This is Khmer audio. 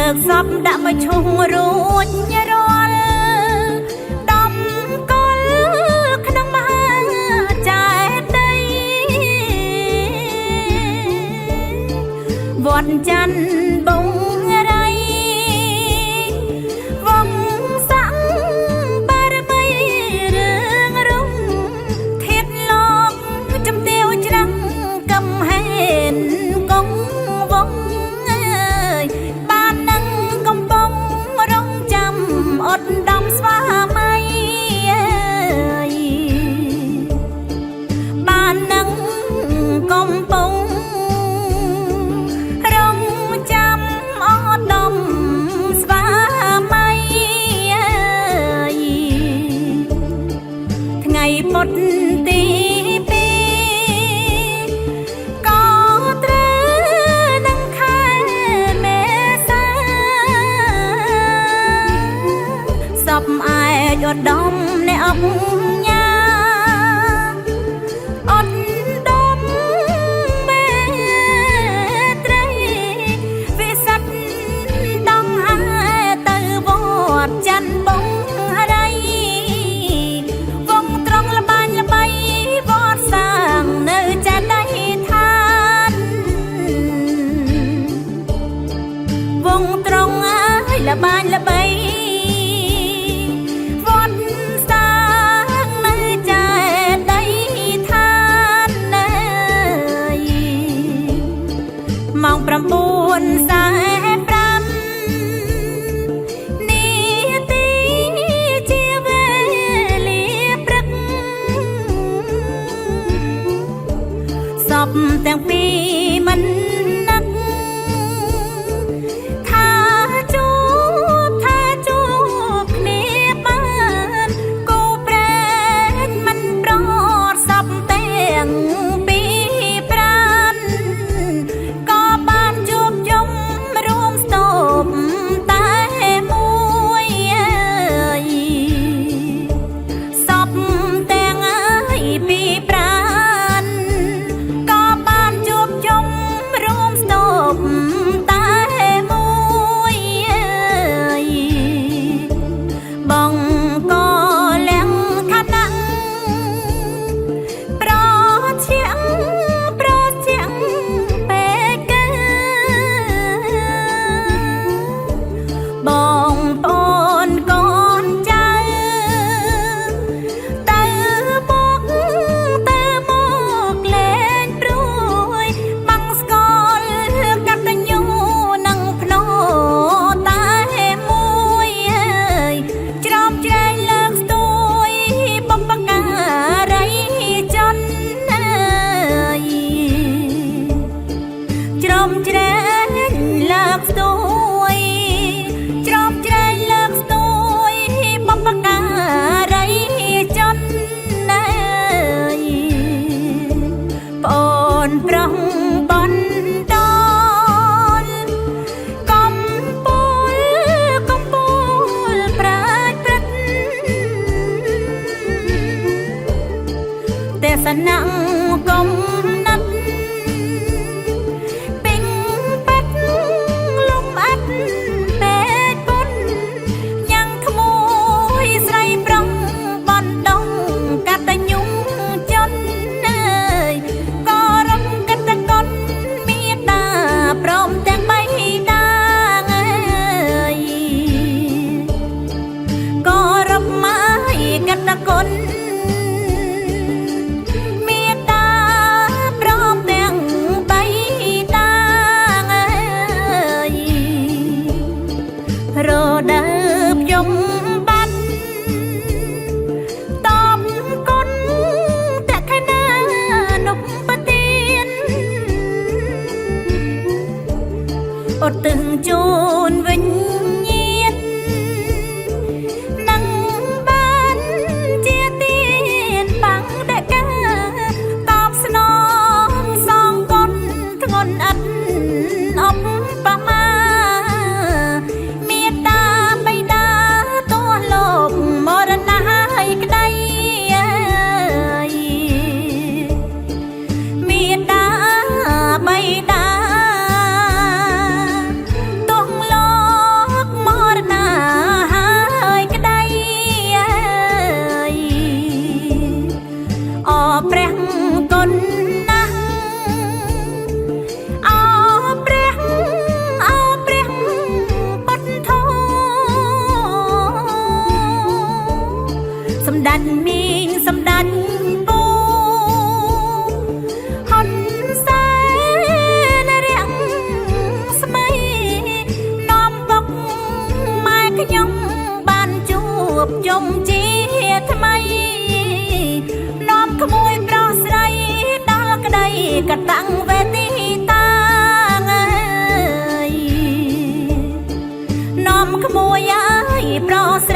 លើកសពដាក់មកឈុងរួចរាល់ដំកលក្នុងមហាចេតិយវត្តច័ន្ទបងរៃវងស័កបារមីរឿងរុងធាតលោកចំទាវច្រាំងកំហែនកងវងអើយបាននឹងកំពុងរងចាំអត់ដំស្វាមីអើយបាននឹងកំពុងរងចាំអត់ដំស្វាមីអើយថ្ងៃពុតទីពីរក៏ត្រូវនឹងខែមេសាសពឯកឧត្តមអ្នកអង្គញាអត់ដំមេត្រីវិសិទ្ធដងហាទៅវត្តច័ន្ទបងរៃវងត្រង់លបាញ់ល្បីវត្តសាងនៅចេតិយឋានវងត្រង់អើយលបាញ់ល្បីវត្តសាងនៅចេតិយឋានណើយម៉ោង9:45នាទីជាវេលាព្រឹកសពទាំងពីរមិននឹកថាជួបថាជួបគ្នាបានគូប្រែកមិនប្រត់សពទាំងពីរប្រានក៏បានជួបជុំរួមស្ទប់តែមួយអើយសពទាំងអើយពីប្រានក៏បានជួបជុំរួមស្ទប់តែមួយអើយបងក៏លៀងខណៈប្រជាងប្រជាងពេកកើបងប្អូនកូនចៅទៅមកទៅមកលែងព្រួយបាំងស្គាល់កតញ្ញូនឹងភ្នោតែមួយអើយច្រោមជ្រែងលើកស្ទួយបំពការីជនអើយច្រោមជ្រែងលើកស្ទួយច្រោមជ្រែងលើកស្ទួយបំពការីជនអើយប្អូនប្រុសបណ្ដលកំពូលកំពូលប្រាជ្ញព្រឹត្តទេសនៈកំណត់ពេញប៉ាត់លំអត់ពេកពុនញ៉ាំងក្មួយស្រីប្រុសបណ្ដងកតញ្ញូជនអើយក៏រំកតកុនមេតាព្រមទាំងបីតាអើយក៏រំម៉ាយកតគុណមេតាព្រមទាំងបីតាអើយរដូវខ្ញុំបាត់តបគុណតខណានុបទានអត់ទឹងជូនវិញញាតនឹងបានជាទៀនបាំងដកាតបស្នងសងគុណធ្ងន់ឥតអបបមាមេត្តាបិតាទោះលោកមរណៈហើយក្តីអើយមេត្តាបិតាទោះលោ ក្មួយអើយប្រុសស្រី។